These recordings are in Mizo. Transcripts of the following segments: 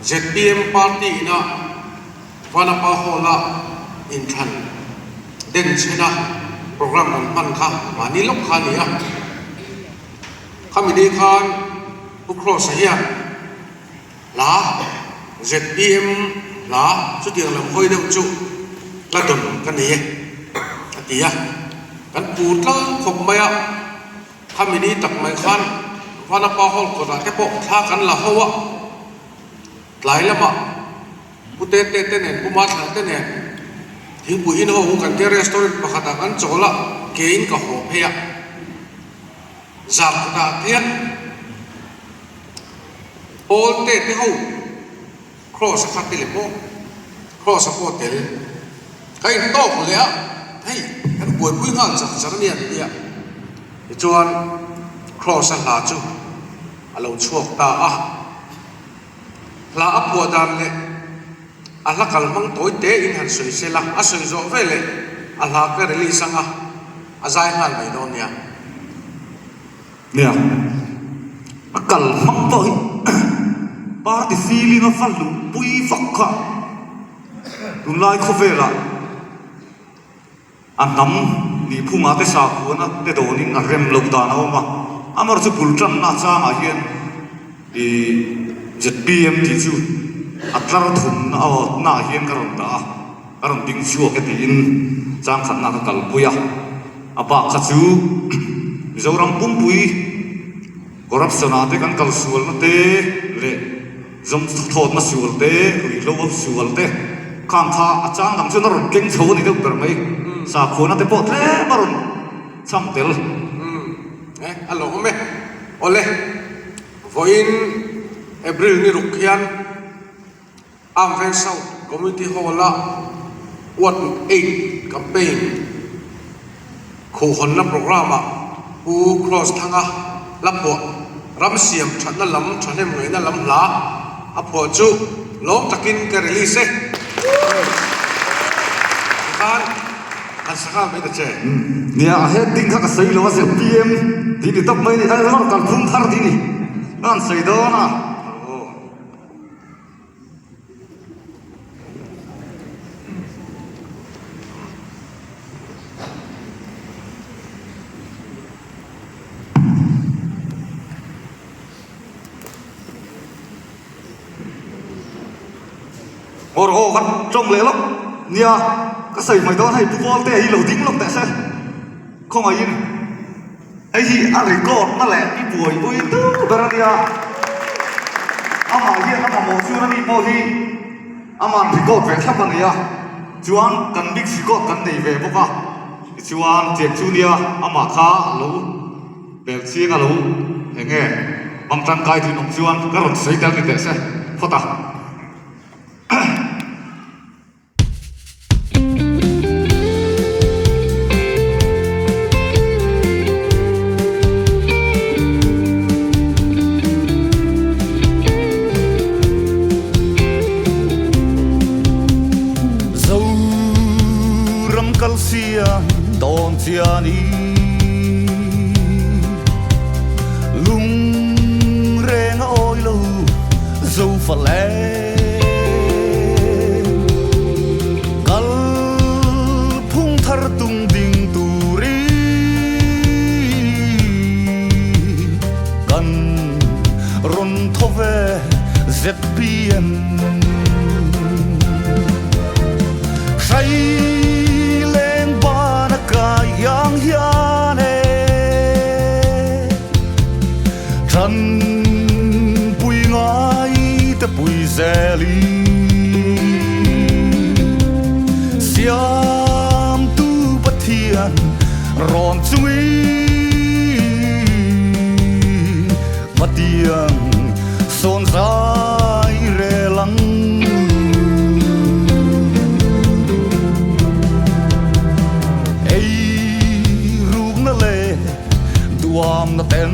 Zpm party ina Vanapa Hall-a inthlan denchhena programme an hman kha mahni lawk kha a ni a. Khami ni khan Pu Kross-a hian hla zpm hla chutiang lam hawi deuh chu la dawn ka nei e a ti a. Kan pu tlang khawp mai a. Khami ni tak mai khan Vanapa Hall kawtah te pawh thla kan la ho a, tlai lamah Pu Tete te nen Pu Mathla te nen thingpui in ho hu kan tia restaurant pakhatah kan chawl a, keiin ka haw phei a, zan kawtah hian Paul Tete ho Kraws a khat te leh pawh Kraws a pawh tel ka in tawk leh a, hei kan buaipui nghal char char a nia an ti a, tichuan Kraws a hla chu a lo chhuak ta a, hla a phuah dan leh a hla kal hmang tawi te in han sawi sel a, a sawi zawh ve leh a hla ka release ang a, a zai nghal mai dawn nia. Nia, a kal hmang pawh hi party feeling a va luhpui vak kha tunlai khawvelah a hnam nihphungah te sakhuana te dawnin a rem loh dan a awm a, amaherawhchu chu bul tanna changah hian ih zpm tih chu a tlar thumna aw naah hian ka rawn dah a. Ka rawn ding chhuak e tiin changkhatna ka kalpui a, a bak kha chu Mizoram pumpui corruption ah te kan kal sualna te leh zawm thawtna sual te, ruihhlo sual te khang kha a chang dang chuan a rawn keng chho a ni deuh ber mai, sakhuana te pawh tlem a rawn cham tel. Umm e a lawm e, awle vawiin April ni ruk hian. Amveng South Community Hall-a Ward Eight Campaign khuhhawnna programme-ah Pu Kross Thanga hla phuah ram siam thatna lam thahnem ngaihna lam hla a phuah chu lawm takin ka release e. Tikhan han sa nghal mai ta che. Nia, a heading kha ka sawi lo a, zpm tih ni tawp mai a ni, a lawr kalphung thar tih ni ka han sawi dawn a. Awr aw kan tawng leh lawk nia ka sawi mai dawn hei pu Valte hi lo ding lawk teh se khawngaihin. Hei hi a record na leh i buaipui tu ber a nia. Amah hian a mamawh chuan ani pawh hi aman record ve thlap a nei a, chuan kan mix record kan nei ve bawk a, tichuan tiang chu nia amah kha a lo bel chiang a lo eng nge hmang tangkai thin awm chuan ka rawn sawi tel ni teh se phawt a. Zoram kal siam dawn chian i lung reng a awi lo zofa le. Kal phung thar tung ding turin kan rawn tho ve zpm. Hrai leng ban a kai ang hian e Than pui ngai te pui zel i Siam tu Pathian rawn chung i Pathian sawn zai rel ang. Ei rukna leh duamna ten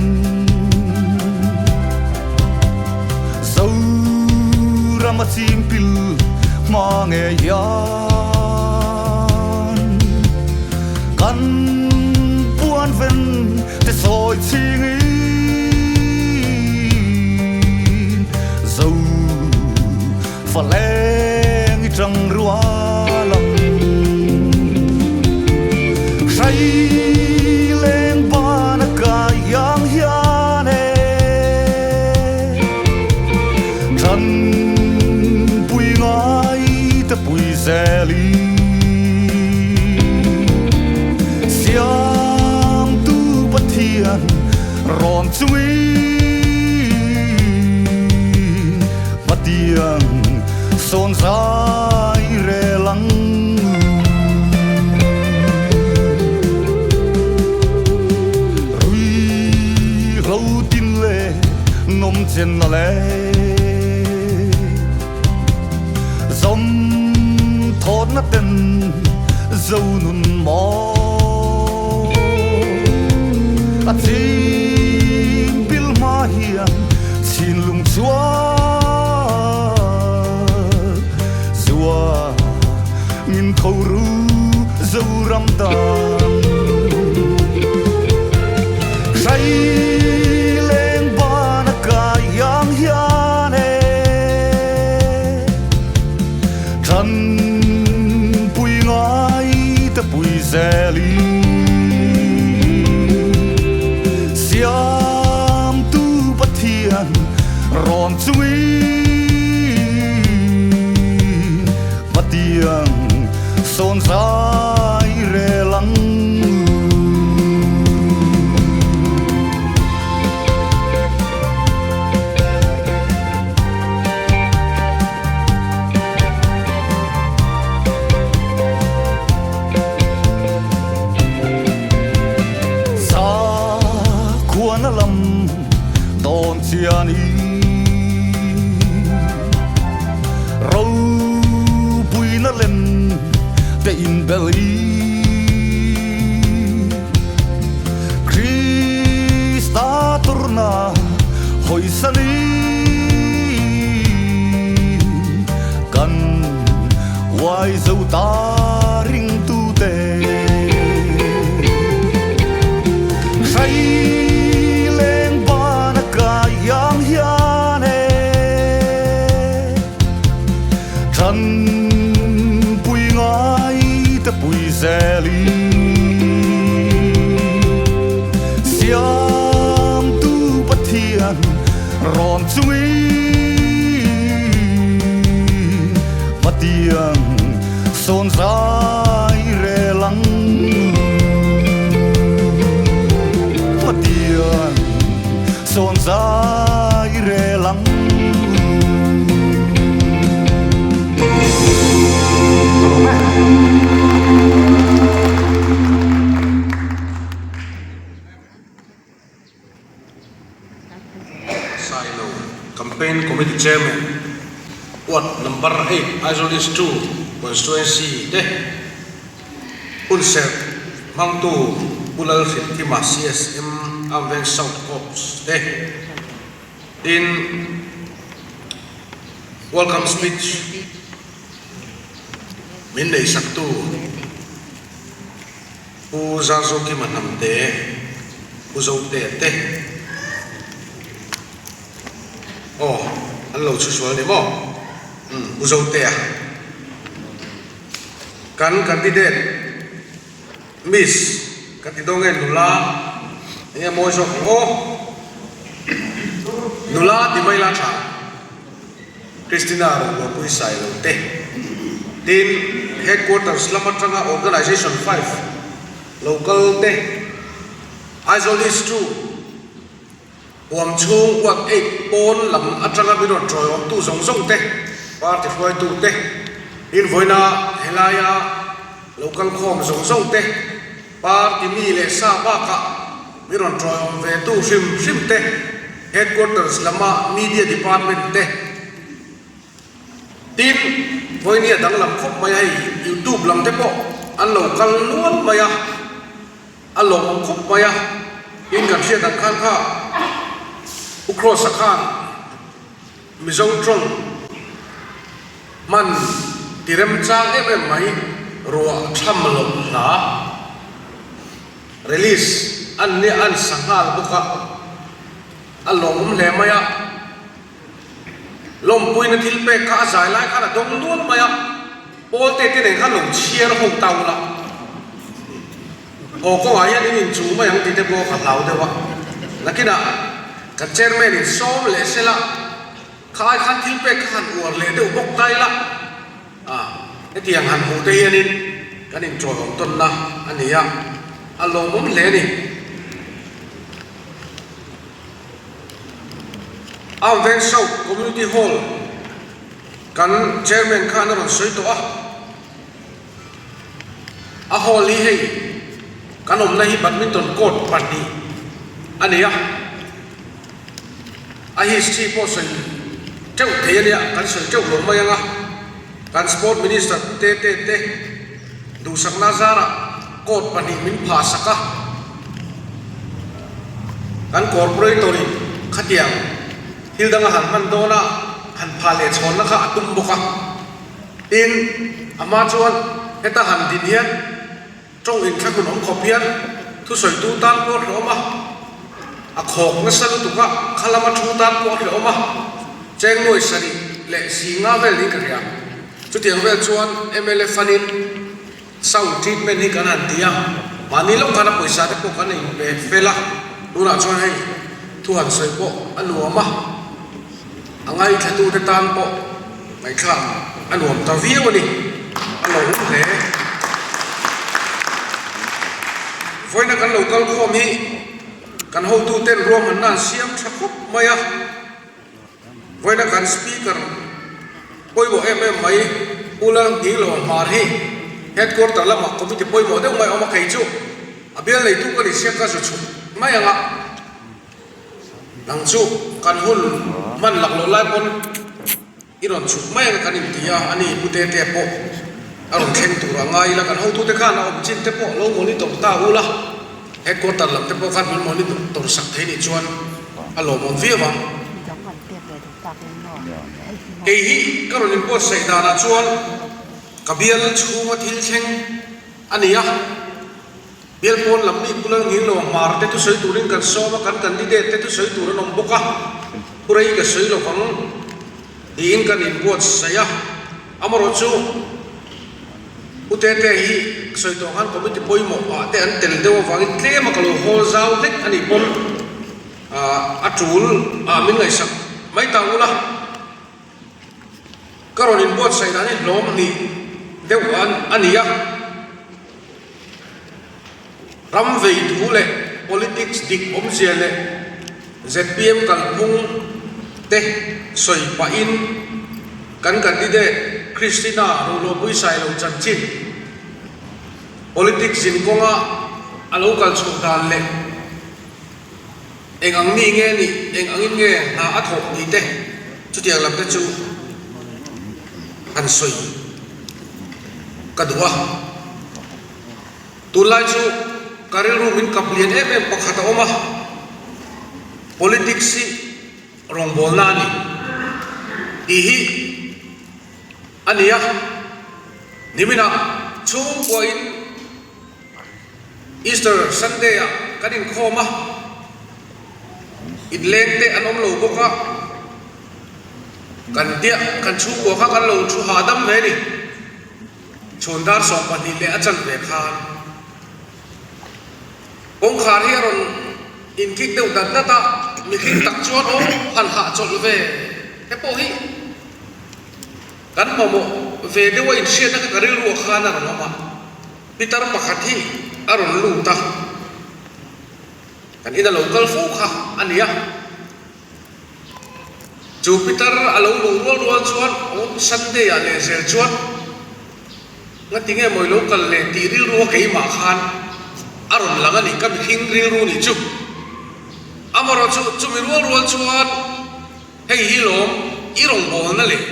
Zoram a chim pil hma ngei hian kan puan ven te sawi chingin Zo Faleng i tang rual ang. Hraileng ban a kai ang hian e. Than pui ngai te pui zel i. Siamtu Pathian rawn chungin Pathian sawn zai rel ang. Rui hlo tin le nawm chen na le Zawm thawtna ten zo nun maw A chim pil hma hian thinlung chhuak Zua min tho ru Zoram tan. Hrai leng ban a kai ang hian e Than pui ngai te pui zel i Siamtu Pathian rawn chungin Hmatiang sawn zai rel ang. Sakhuana lam dawn chian i Ropuina lem te inbel i Krista turna hawisan i Kan uai zo ta ringtute Hrai leng ban a kai ang hian e. Than pui ngai te pui zel i Siamtu Pathian rawn chungin Hmatiang sawn zai rel ang Hmatiang Sawn zai rel ang. Sailo Campaign Committee Chairman, Ward Number Eight, Aizawl East Two Constituency te hunserh hmangtu Pu Lalhrilhkima CSM Armed Veng South Corps te tin Welcome Speech min neihsaktu Pu Zarzokima Hnamte, Pu Zotea te aw an lo chhusual ni maw? Umm Pu Zotea. Kan candidate Miss ka ti dawn nge nula enge mawi zawk ang aw? Nula ti mai la tha Christina Rawngbualpui Sailo te tin Headquarters lam atanga Organisation 5 local te Aizawl East 2 Huam chhung huat ei pawn lam atanga min rawn tawiawmtu zawng zawng te, party hruaitu te, invawiina helaia lo kal khawm zawng zawng te, party mi leh sa bakah min rawn tawiawm ve tu hrim hrim te, headquarters lama media department te, Tin, vawinia danglam khawp mai a hei youtube lam te pawh an lo kal nual mai a, a lawmawm khawp mai a, tin kan hriat ang khan kha U Kross-a khan Mizo tawng hman ti remchang em em mai ruah tham loh hla release an nia an sa nghal bawk a, a lawmawm hle mai a. Lawmpuina thil pek kha a zai lai khan a dawng nual mai a, Pawlte te nen khan lo chhiar ho ta ula, haw kawngah hian in inchung mai ang tih te pawh ka hlau deuh a. Nakinah kan chairman in sawm leh sela, kha ai khan thil pek kha han uar leh deuh bawk ta ila, a hetiang han hmuh te hianin kan inṭawlawm tawnna a ni a, a lawmawm hle a ni. Arm Veng South Community Hall kan Chairman khan a rawn sawi tawh a, a hall hi hei kan awmna hi badminton court pahnih a ni a, a history pawh sawi teuh thei a nia, kan sawi teuh lo mai ang a, kan Sport Minister te te te duhsakna zarah court pahnih min phah sak a, kan corporator in khatiang thil danga han hman dawn a, han phah leh chhawnna kha a tum bawk a. Tin, a hma chuan heta han din hian tawng inthlakun awm khawp hian thusawitu tan pawh a hlawm a, a khawk nasa lutuk a, kha lama thu tan pawh a hlawm a, chengnuai sarih leh zinga vel niin ka hria. Chutiang vel chuan mla fund-in Sound treatment hi kan han ti a, mahni lawk khan a pawisa te pawh kan inpe fel a, tunah chuan hei thu han sawi pawh a nuam a, a ngaithla te tan pawh ngaihthlak a nuam ta viau a ni, a lo hum hle. Vawiina kan lo kal khawm hi kan hotu ten ruahmanna an siam tha khawp mai a. Vawiina kan Speaker pawimawh em em mai Pu Lalnghilawm Hmar hi Headquarter lamah committee pawimawh deuh mai a awm a, kei chu a bial neitu ka ni sia ka zu chhuk mai ang a, nang chu kan hun hman laklawh lai pawn i rawn chhuk mai ang a kan inti a, ani Pu Tete pawh a rawn thleng tur a ngai ila kan hotute khan a awm chin te pawh lo monitor ta ula. Headquarter lam te pawh khan min monitor sak thei nih chuan a lawmawm viau ang. Kei hi ka rawn inbuatsaih danah chuan ka bial chhunga thil thleng a ni a, bial pawn lam mi Pu Lalnginglo Hmar te thusawi turin kan sawm a, kan candidate te thusawi tur an awm bawk a, thurei ka sawi lovang tiin kan inbuatsaih a, amarawh chu. U Tete hi sawi tawh khan committee pawimawh ah te an tel deuh avangin tlem a ka lo hawl zau hlek a nih pawn a tul ah min ngaihsak mai ta ula ka rawn inbuatsaih dan hi hlawm hnih deuh a ni a. Ram vei thu leh politics dik awmzia leh zpm kalphung te sawi pahin kan candidate Christina Ruhlawpui Sailo chanchin politics zin kawnga a lo kal chhoh dan leh eng ang mi nge nih, eng angin nge hna a thawh tih te chutiang lam te chu han sawi ka duh a. Tunlai chu ka rilru min kap lian em em pakhat a awm a, politics hi rawngbawlna a ni tih hi a ni a, niminah chhungkuain Easter Sunday ah kan inkhawm a, inleng te an awm lo bawk a, kan diah kan chhungkua kha kan lo thu hahdam hle a ni. Chhun dar 12 leh a chan ve khan kawngkhar hi a rawn inkik deuh dat dat a, mihring tak chuan aw han hahchawlh ve te pawh hi kan mamawh ve deuh a inhriatna kha ka rilruah khan a rawn awm a, pitar pakhat hi a rawn lut a, kan ina lo kal fo kha a ni a. Chu Peter a lo luh rual rual chuan awm Sunday ah leh zel chuan ngati nge mawi lo kal leh tih rilru a keimah khan a rawn lang a ni, ka mihring rilru nih chu. Amarawh chu chumi rual rual chuan hei hi lawm i rawngbawlna leh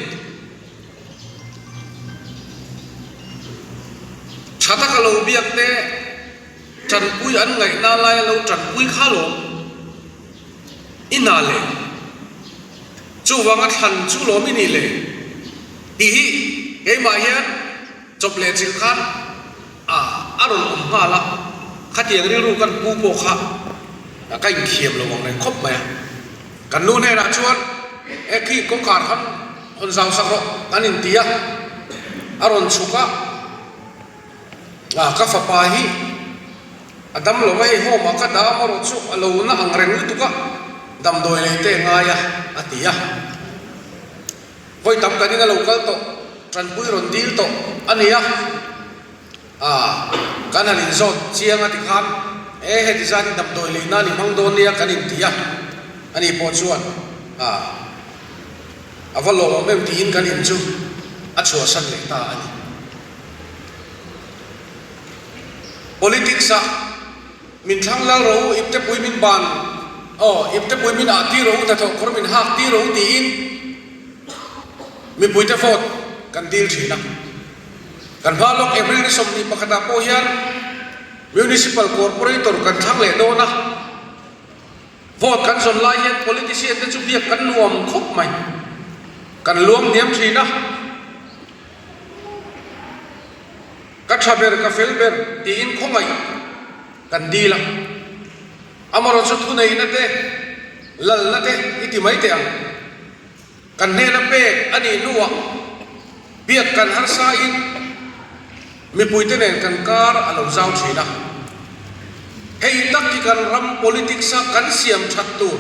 tha taka lo biak te tanpui an ngaihna laia lo tanpui kha lawm. I hna le, chuvanga thlan chu lawm i nih le tih hi keimah hian chawp leh chilh khan a a rawn awm nghal a, khatiang rilru kan pu pawh kha ka inthiam lo ang reng khawp mai a. Kan nu hnenah chuan e khi kawngkhar khan. Hawn zau sak rawh kan inti a, a rawn chhuk a, ah ka fapa hi a dam lo a hei home ah ka dah a marawh chu a lo na ang reng lutuk a, damdawi lei te ngai a a ti a. Vawi tam kan in a lo kal tawh, tanpui rawn dil tawh a ni a, ah kan han inzawt chiang a ti khan e heti zat in damdawi lei nan i hmang dawn nia kan inti a, ani pawh chuan ah a va lawmawm em tiin kan in chu a chhuahsan leh ta a ni. Politics ah min thlang lal ro u, iptepui min ban aw, iptepui min ah tir ro u, hnathawh kawr min hak tir ro u tiin mipuite vote kan dil thin a. Kan hma lawk April ni 21 ah pawh hian Municipal Corporator kan thlang leh dawn a. Vote kan zawn lai hian politician te chu biak kan nuam khawp mai. Kan luang hniam thin a. Ka tha ber, ka fel ber tiin khawngaih kan dil a. Amarawh chu thuneihna te, lalna te i ti mai teh ang. Kan hnena pek a nih hnuah biak kan harsain mipuite nen kan kar a lo zau thin a. Hei tak hi kan ram politics a kan siam that tur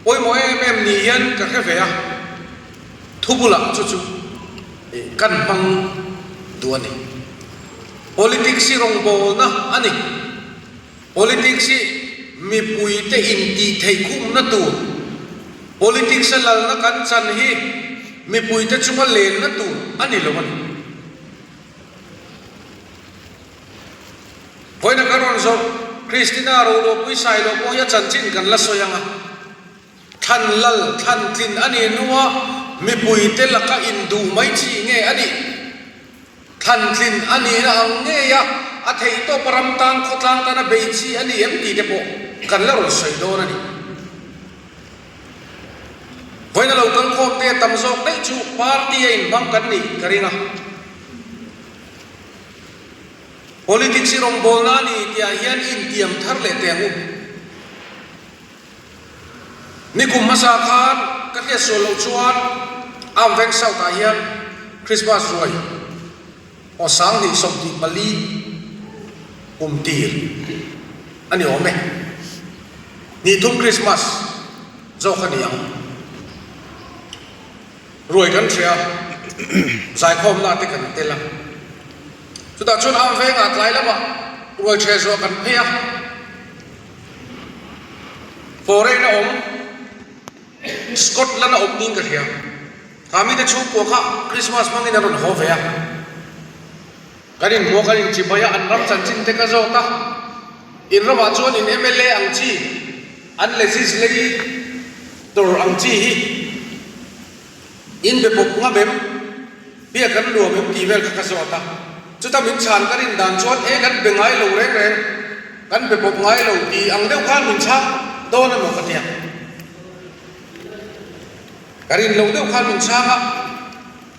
pawimawh em em ni hian ka hre ve a, thu bulah chu chu kan hmang duh a ni. Politics hi rawngbawlna a ni. Politics hi mipuite intih theih khumna tur, politics a lalna kan chan hi mipuite chunga lenna tur a ni lo a ni. Vawiina kan rawn zawrh Christina Roluahpui Sailo pawh hi a chanchin kan la sawi ang a, thlan lal thlan tlin a nih hnua mipuite laka induh mai chi nge a nih? Thlantlin a nihna ang ngei a, a theihtawp a ram tan khawtlang tana bei chi a ni em tih te pawh kan la rawn sawi dawn a ni. Vawiina lo kal khawm te tam zawk daih chu party a inhmang kan nih ka ring a. Politics i rawngbawlna a ni tihah hian i intiam thar leh teh ang u. Nikum hmasa khan ka hriat sual loh chuan Arm Veng South ah hian Christmas ruai aw 2024 kum tir a ni awm e. Ni thum Christmas zawk a ni ang. Ruai kan hria a, zaikhawmna te kan tel a. Chutah chuan Arm Vengah tlai lamah ruai ṭhe zuah kan phei a. Foreign a awm, Scotland a awm niin ka hria. Kha mite chhungkua kha Christmas hmangin an rawn haw ve a. Kan inhmuh a, kan inchibai a, an ram chanchin te ka zawt a. In ramah chuan in mla ang chi, an legislator ang chi hi in be bawk ngam em? Biak kan nuam em tih vel kha ka zawt a. Chuta min chhan ka rin dan chuan e kan be ngai lo reng reng, kan be pawp ngai lo tih ang deuh khan min chhang dawn emaw ka tia. Ka rin loh deuh khan min chhang a,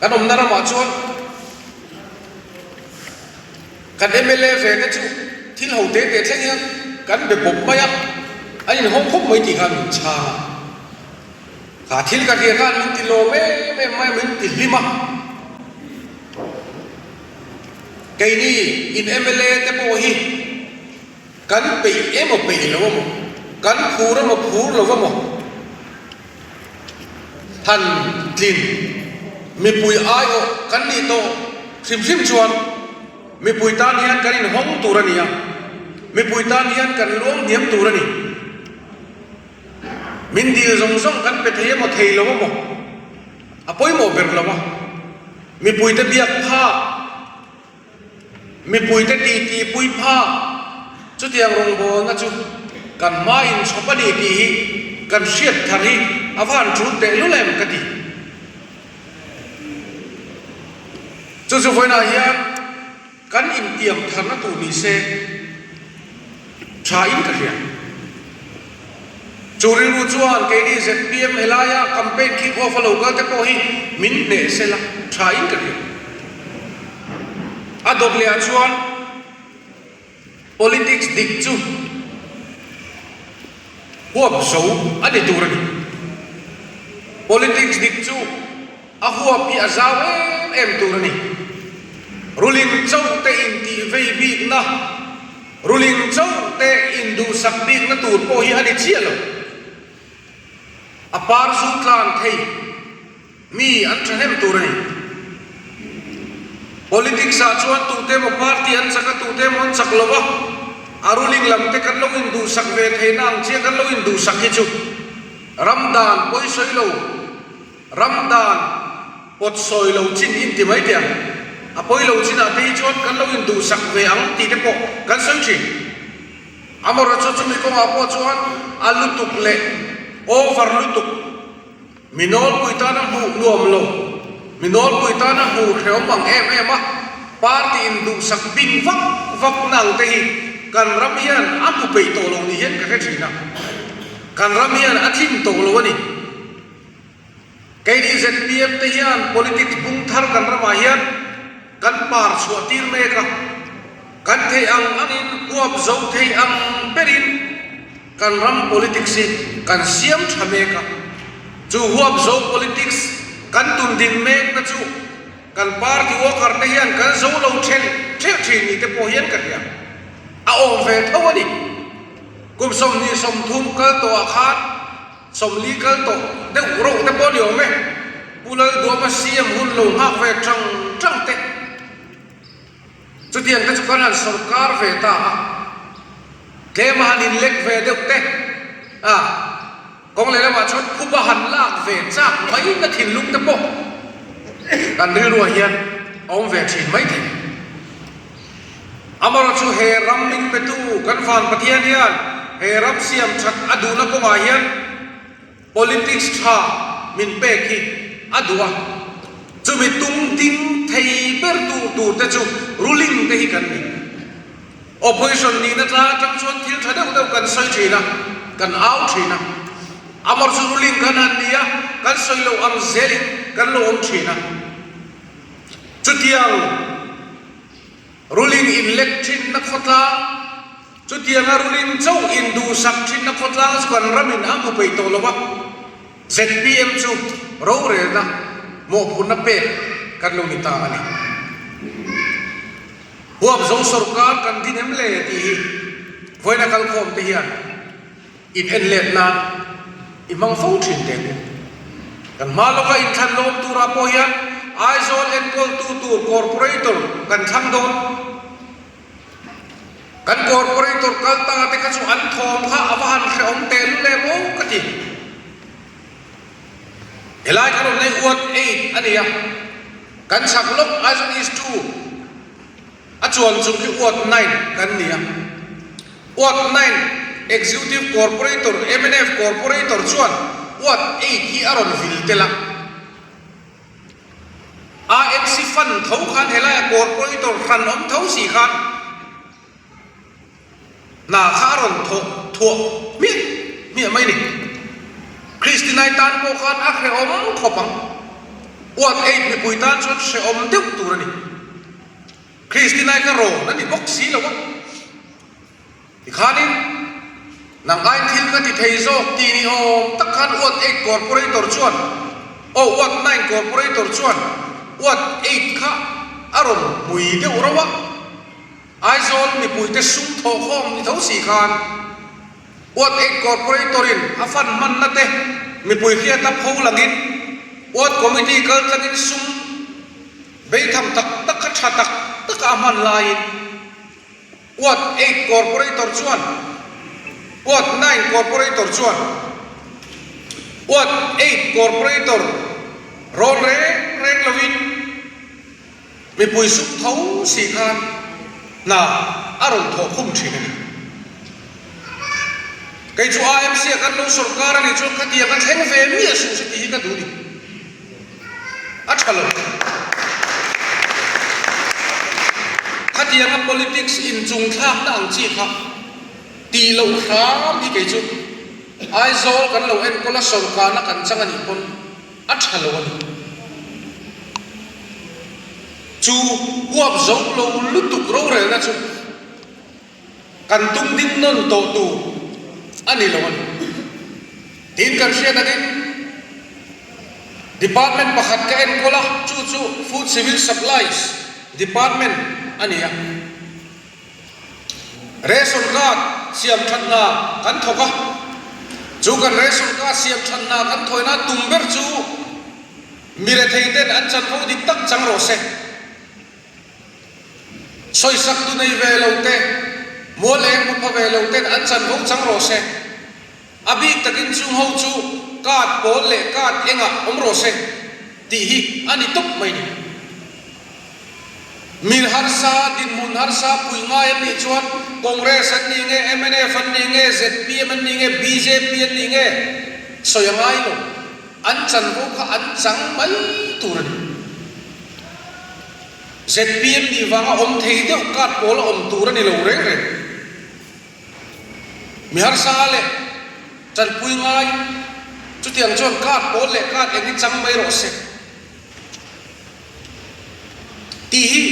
kan awmna ramah chuan kan mla ve te chu thil ho te te thleng hian kan be pawp mai a, an inhawng khawp mai tih khan min chhang a. Kha thil ka hria khan min ti lawm em em mai a, min ti hlim a. Keini in mla te pawh hi kan peih emaw peih lo emaw, kan phur emaw phur lo emaw, han tlin mipui aiawh kan nih tawh hrim hrim chuan mipui tan hian kan inhawng tur a ni a, mipui tan hian kan luang hniam tur a ni. Min dil zawng zawng kan pe thei emaw thei lo emaw a pawimawh ber lo a, mipuite biak phak, mipuite titi pui phak chutiang rawngbawlna chu kan hma inchhawp a ni tih hi kan hriat thar hi a va han tul tehlul em ka ti. Chu chu vawiinah hian. Kan intiam tharna tur ni se tha in ka hria. Chu rilru chuan keini zpm helaia campaign kick off a lo kal te pawh hi min hneh sela tha in ka hria. A dawt leh ah chuan politics dik chu huap zo a ni tur a ni. Politics dik chu. A huap hi a zau em em tur a ni. Ruling chauh te intih vei bikna, ruling chauh te induhsak bikna tur pawh hi a ni chiah lo. A par zu tlan thei mi an thahnem tur a ni. Politics ah chuan tute emaw party an chak a, tute emaw an chak lo a, a ruling lam te kan lo induhsak ve theihna ang chiah kan lo induhsak hi chu ram dan pawisawi lo, Ram dan pawt sawi lo chin in ti mai teh ang. A pawi lo chinah te hi chuan kan lo induhsak ve ang tih te pawh kan sawi thin. Amaherawh chu chumi kawngah pawh chuan a lutuk leh over lutuk, mi nawlpui tana hmuh nuam lo, mi nawlpui tana hmuh hrehawm ang em em a party induhsak bing vak vak na ang te hi kan ram hian a hmu peih tawh lo ni hian ka hre thin a. Kan ram hian a tlin tawh lo a ni. Keini zpm te hian politics bung thar kan ramah hian kan par chhuah tir mek a, kan theih ang angin huap zo thei ang berin kan ram politics hi kan siam tha mek a. Chu huap zo politics kan tun din mekna chu kan party worker te hian kan zo lo then theuh thin ni te pawh hian ka hria. A awm ve tho a ni. Kum 20 30 kal tawhah khan 40 kal tawh deuh roh te pawh ni awm e. Pu Lalduama CM hun lo nghak ve tang tang teh. Chutiang te chu kan han sawrkar ve ta a, tlem a han inlek ve deuh te a, kawng lehlamah chuan phuba han lak ve chak mai na thinlung te pawh kan rilruah hian a awm ve thin mai thei. Amaherawhchu chu he ram min petu kan Van Pathian hian he ram siam that a duhna kawngah hian politics tha min pek hi a duh a, chumi tum ding thei ber tur tur te chu ruling te hi kan ni. Opposition nihna tlang atang chuan thil tha deuh deuh kan sawi thin a, kan au thin a. Amaherawhchu chu ruling kan han ni a, kan sawi loh ang zelin kan lo awm thin a. Chutiang ruling inlek thinna khawtlang, chutianga ruling chauh induhsak thinna khawtlang chu kan ramin a hmu peih tawh lo va, zpm chu rorelna mawhphurhna pek kan lo ni ta a ni. Huapzo sawrkar kan din em le tih hi vawiina kalkhawm te hian In en let nan i hmang fo thin teh u. Kan hma lawka inthlan lawm turah pawh hian Aizawl enkawltu tur Corporator kan thlang dawn. Kan Corporator kal ta te kha chu an thawm kha a va han hrehawm teh lul em aw ka ti. Helai kan awm nei Ward eight a ni a, kan chhak lawk Aizawl East two, A chuan chung khi Ward nine kan ni a. Ward nine Executive Corporator, mnf Corporator chuan Ward eight hi a rawn vil tel a. AMC fund tho khan helaiah Corporator hran awm tho si khan hna kha a rawn thawh thuah hmiah hmiah mai ni. Kristinai tan pawh khan a hrehawm khawp ang. Ward eight mipui tan chuan hrehawm deuh tur a ni. Kristinai kha rawn a ni bawk si lo a, tikhanin nang aiin thil ka ti thei zawk tih ni awm tak khan Ward eight Corporator chuan aw Ward nine Corporator chuan Ward eight kha a rawn hmui deuh rauh a, Aizawl mipuite sum thawhkhawm ni tho si khan Ward eight Corporator in a fund hmanna te mipui hriata pho langin Ward Committee kaltlangin sum Beitham tak tak kha tha tak taka a hman laiin Ward eight Corporator chuan Ward nine Corporator chuan Ward eight Corporator rawn reng reng loin mipui sum tho si khan hna a rawn thawh khum thin a ni. Kei chu AMC a kan lo sawrkar a nih chuan khatiang a thleng ve miah suh se tih hi ka duh ni. A tha lo. Khatianga politics inchung thlakna ang chi kha tih loh hram hi kei chu Aizawl kan lo enkawl a sawrkarna kan chang a nih pawn a tha lo a ni. Chu huap zo lo lutuk rorelna chu Kan tum ding nawn tawh tur a ni lo a ni. Tin kan hriat angin. Department pakhat ka enkawl a, chu chu Food Civil Supplies Department a ni a. Ration card siam that hna kan thawk a, chu kan ration card siam that hna kan thawina tum ber chu mi rethei ten an chanvo dik tak chang rawh se. Sawisak tu nei ve lo te, mual eng hmu pha ve lo ten an chanvo chang rawh se. A bik takin chung ho chu card pawl leh card engah awm rawh se tih hi a ni tawp mai ni. Mil harsa, dinhmun harsa pui ngai an nih chuan Congress an nih nge, mnf an nih nge, zpm an nih nge, bjp an nih nge sawi a ngai lo. An chanvo kha an chang mai tur a ni. Zpm nih vanga awm thei deuh card pawl a awm tur a ni lo reng reng. Mi harsa leh tanpui ngai chutiang chuan card pawl leh card eng hi chang mai rawh se tih hi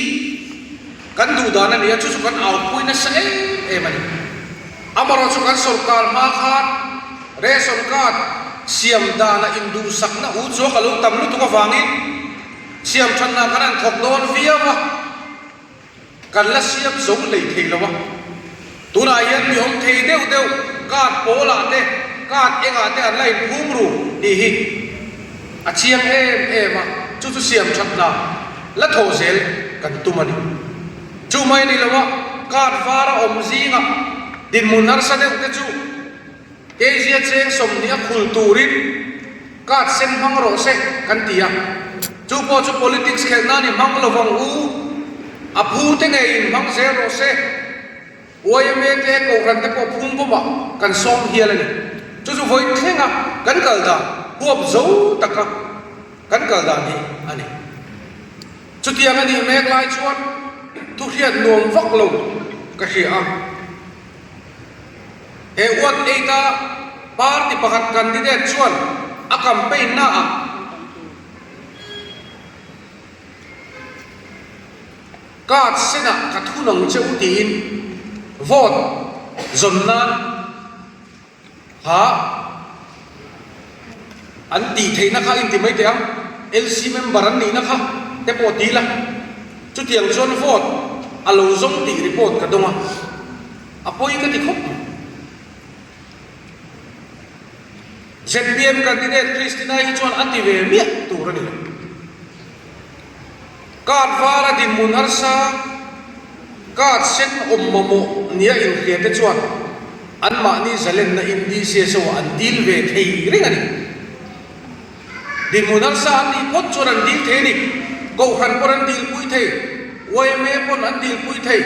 kan duh dan a ni a, chu chu kan aupui nasa em em a ni. Amaherawhchu kan sawrkar hma khan ration card siam dana induhsakna u chuak a lo tam lutuk avangin siam thatna kan han thawk dawn viau a. Kan la siam zo hlei thei lo a, tunah hian mi awm thei deuh deuh card pawlah te, card engah te an la inphum ru tih hi a chiang em em a, chu chu siam that hna la thawh zel kan tum a ni. Chu mai ni lo a, card var a awm zingah dinhmun harsa deuh te chu Keizia cheng 20 a khul turin card sen hmang rawh se kan ti a, chu pawh chu politics khelh nan i hmang lovang u, a phu te ngeiin hmang zel rawh se, yma te Kohhran te pawh phum bawmah kan sawm hial a ni. Chu chu vawi thlenga kan kal dan huap zo taka kan kal dan hi a ni. Chutiang a nih mek lai chuan thuhriat nuam vak lo ka hria a. He Ward 8 a party pakhat candidate chuan a campaign naah card senah ka thun ang che u tiin vote zawn nan kha an tih theihna kha inti mai teh ang, LC member an nihna kha te pawh ti ila, chutiang chuan vote a lo zawng tih report ka dawng a, a pawi ka ti khawp mai. Zpm candidate Christina hi chuan a ti ve miah tur a ni lo. Card var a dinhmun harsa, card sen awm mamawh nia inhria te chuan anmahni zalenna in DCSO ah an dil ve thei reng a ni. Dinhmun harsa an nih phawt chuan an dil thei a ni. Kohhran pawn an dilpui thei, yma pawn an dilpui thei,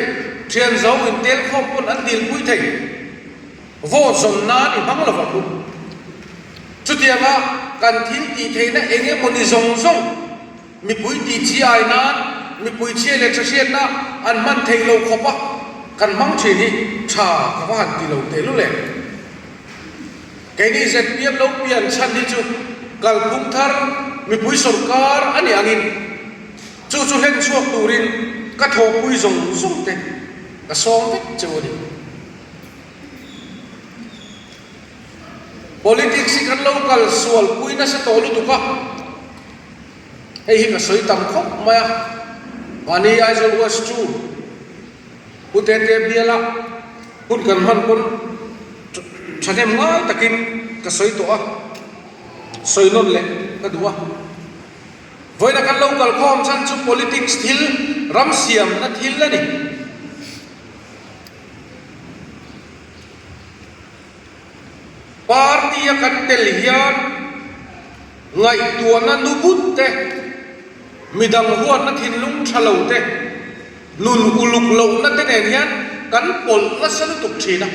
thianzo intelkhawm pawn an dilpui thei. Vote zawn nan i hmang lo vang u. Chutianga kan thil tih theihna eng emawni zawng zawng mipui tih chi ai nan mipui chhia leh tha hriatna an hman theih lo khawp a kan hmang thin hi tha ka va han ti lo tehlul em. Keini zpm lo pian chhan hi chu kalphung thar mipui sawrkar a nih angin chu chu hlen chhuak turin ka thawhpui zawng zawng te ka sawm vek cheu a ni. Politics hi kan lo kal sual pui nasa tawh lutuk a, hei hi ka sawi tam khawp mai a, mahni Aizawl West chu Pu Tete biala hun kan hman pawn thahnem ngai takin ka sawi tawh a, sawi nawn leh ka duh a. Vawiina kan lo kal khawm chhan chu politics thil ram siamna thil a ni. Party a kan tel hian ngaihtuahna nu but te, midang huatna thinlung tha lo te, nun uluk lohna te nen hian kan pawlh nasa lutuk thin a.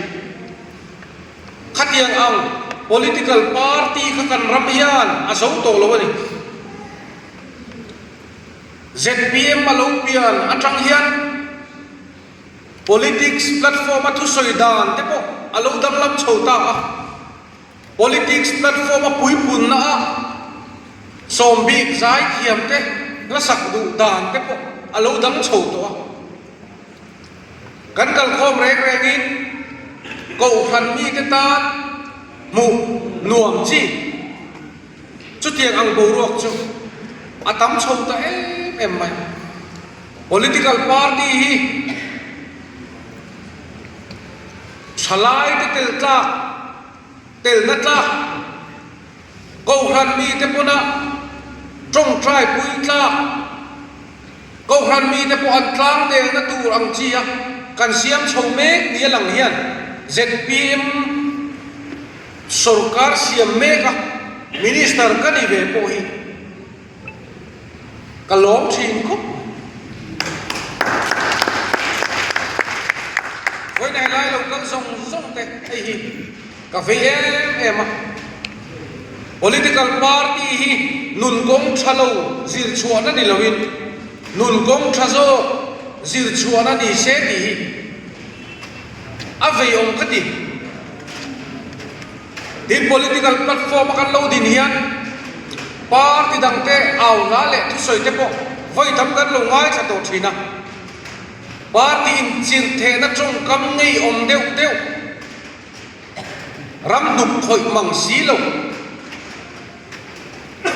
Khatiang ang political party kha kan ram hian a zo tawh lo a ni. Zpm a lo pian atang hian. Politics platform a thusawi dan te pawh a lo danglam chho ta a, politics platform a puipunna a sawm bik zaithiam te hlasak duh dan te pawh a lo dang chho tawh a. Kan kalkhawm reng rengin Kohhran mite tan hmuh nuam chi. Chutiang ang boruak chu a tam chho ta em em mai. Political party hi thalaite tel tlak, telna tlak, Kohhran mite pawna tawngtai pui tlak, Kohhran mite pawh an tlang delna tur ang chi a kan siam chho mek ni a lang hian zpm sorkar siam mek a Minister ka ni ve pawh hi ka lawm thin khawp mai. Vawiin helai lo kal zawng zawng te hei hi ka vei em em a. Political party hi nun kawng tha lo zir chhuahna ni loin nun kawng tha zawk zir chhuahna ni se tih hi a vei awm ka ti. Tin, political platform a kan lo din hian party dangte au hla leh thusawi te pawh vawi tam kan lo ngaithla tawh thin a. Party inchirhthehna tawngkam ngeiawm deuh deuh, ram hnuk khawih mang si lo,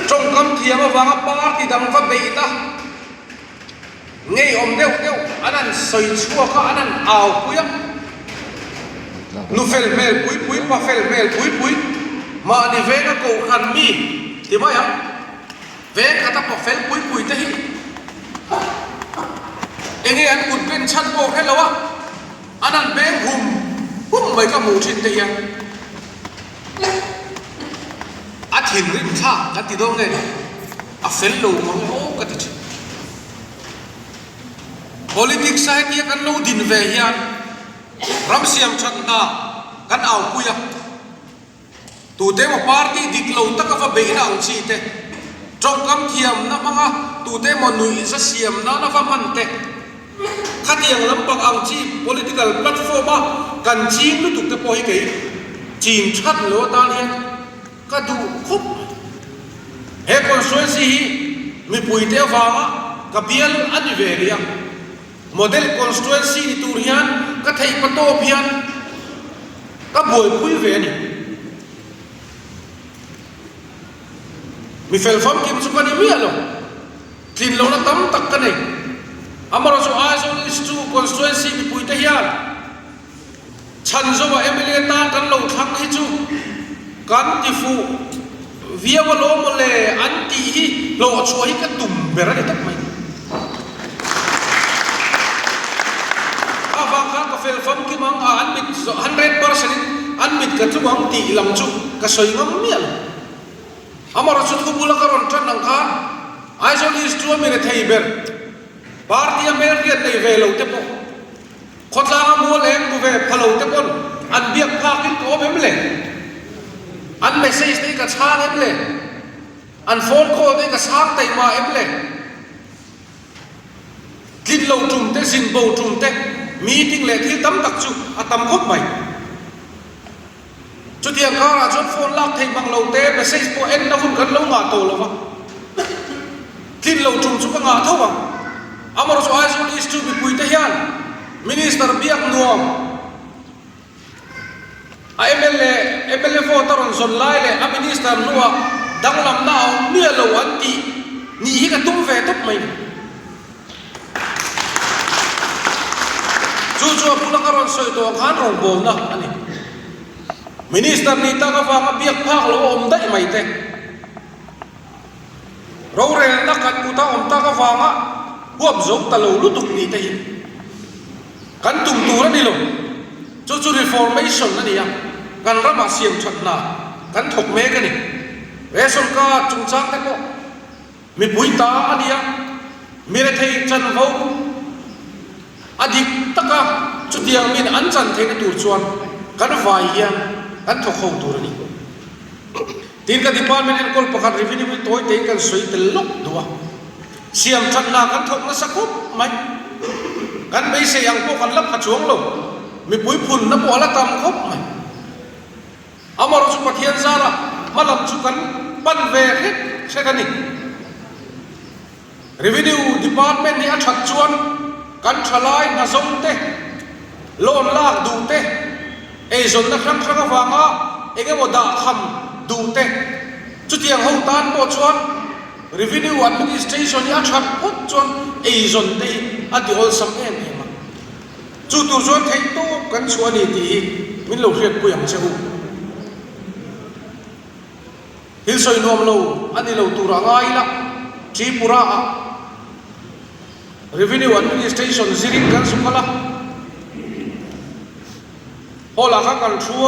tawngkam thiam avanga party dang va beihna, Ngeiawm deuh deuh an han sawi chhuak a, an han au pui a. Nu fel hmel pui pui, pa fel hmel pui pui, mahni venga kohhran mi ti mai ang, veng khata pa fel pui pui te hi enge an kut ben chhan pawh hre lo a, an han beng hum hum mai ka hmuh thin te hian a thinrim thlak kan ti dawn nge ni? A fel lo mang aw ka ti thin. Politics a hetia kan lo din ve hian ram siam that hna kan aupui a, tute emaw party dik lo taka va beihna ang chi te, tawngkam thiamna hmanga tute emaw nuihza siam nana va hman te, khatiang lampang ang chi political platform a kan ching lutuk te pawh hi kei chin that lo atan hian Ka duh khawp mai. He constituency hi mipuite avanga ka bial a ni ve rih a. Model constituency ni tur hian ka theih pa tawp hian ka buaipui ve a ni. Mi fel famkim chu ka ni miah lo. Tlin lohna tam tak ka nei. Amaherawhchu Aizawl East chu constituency mipuite hian Chhanzova mla tan kan lo thlang hi chu kan ti fuh viau alawm maw le an tih hi hlawhchhuah hi ka tum ber a ni tawp mai. A vang khan ka fel famkim ang a, an mit 100% in an mit ka tlung ang tih lam chu ka sawi ngam miah lo. Amaherawhchu chu thu bula ka rawn tan ang khan Aizawl East chu a mi rethei ber party a hmelhriat nei ve lo te pawh Khawtlanga mual eng bu ve pha lo te pawn an biak phakin ka awm em le? An message te hi ka chhang em le? An phone call te hi ka sang taima em le? Tlin lo tum te, zin bo tum te, meeting leh thil tam tak chu a tam khawp mai. Chutiang karah chuan phone lak theih mang lo te, message pawh enna hun kan lo ngah tawh lo va, tlin lo tum chu ka ngah tho ang. Amaherawhchu Aizawl East chu mipuite hian Minister biak nuam a mla mla vote a rawn zawn lai leh a Minister hnuah danglamna a awm miah lo an tih nih hi ka tum ve tawp mai ni. Chu chu a bula ka rawn sawi tawh ang khan rawngbawlna a ni. Minister nih tak avanga biak phak lo a awm daih mai te. Rorelna kan kuta awm tak avanga huap zo ta lo lutuk nih te hi kan tum tur a ni lo. Chu chu reformation a ni a, kan ramah siam that hna kan thawk mek a ni. Ration card chungchang te pawh. Mipui ta a nia, mi rethei chanvo a dik taka chutiang min an chan theihna tur chuan kan vai hian kan thawk ho tur a ni. Tin ka department enkawl pakhat revenue hi tawi tein kan sawi tel lawk duh a, siam that hna kan thawk nasa khawp mai. Kan beisei ang pawh kan la pha chuang lo, mipui phunna pawh a la tam khawp mai. Amaherawhchu chu Pathian zara hma lam chu kan pan ve hrek hrek a ni. Revenue Department hi a that chuan kan thalai hnazawng te, loan lak duh te, eizawnna hrang hrang avanga eng emaw dah tham duh te. Chutiang ho tan pawh chuan Revenue Administration hi a that phawt chuan eizawn te hi a ti awlsam em em a. Chu tur chuan theihtawp kan chhuah a ni tih hi min lo hriatpui ang che u. Thil sawi nuam lo a ni lo tur a ngai ila, Tripura ah Revenue Administration zirin kan su kal a, hall ah khan kan thu a,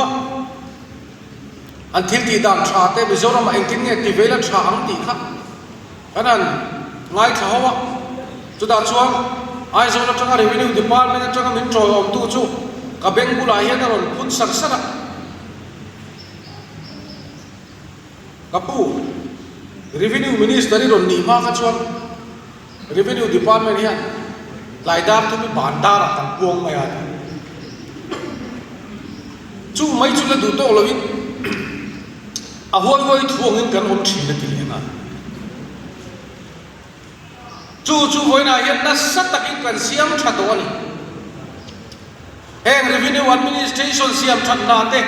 an thil tih dan tha te Mizoram ah engtin nge ti vel a tha ang tih kha kan han ngaithla ho a, chutah chuan Aizawl atanga Revenue Department atanga min tawiawmtu chu ka beng bulah hian a rawn phun sar sar a. Ka pu, Revenue Minister i rawn nih hma kha chuan Revenue Department hian tlai dar thum i ban darah kan puang mai a ti. Chu mai chu la duh tawk loin a huai huai thuangin kan awm thin a ti leh nghal. Chu chu vawiinah hian nasa takin kan siam tha tawh a ni. Heng Revenue Administration siam that hna te,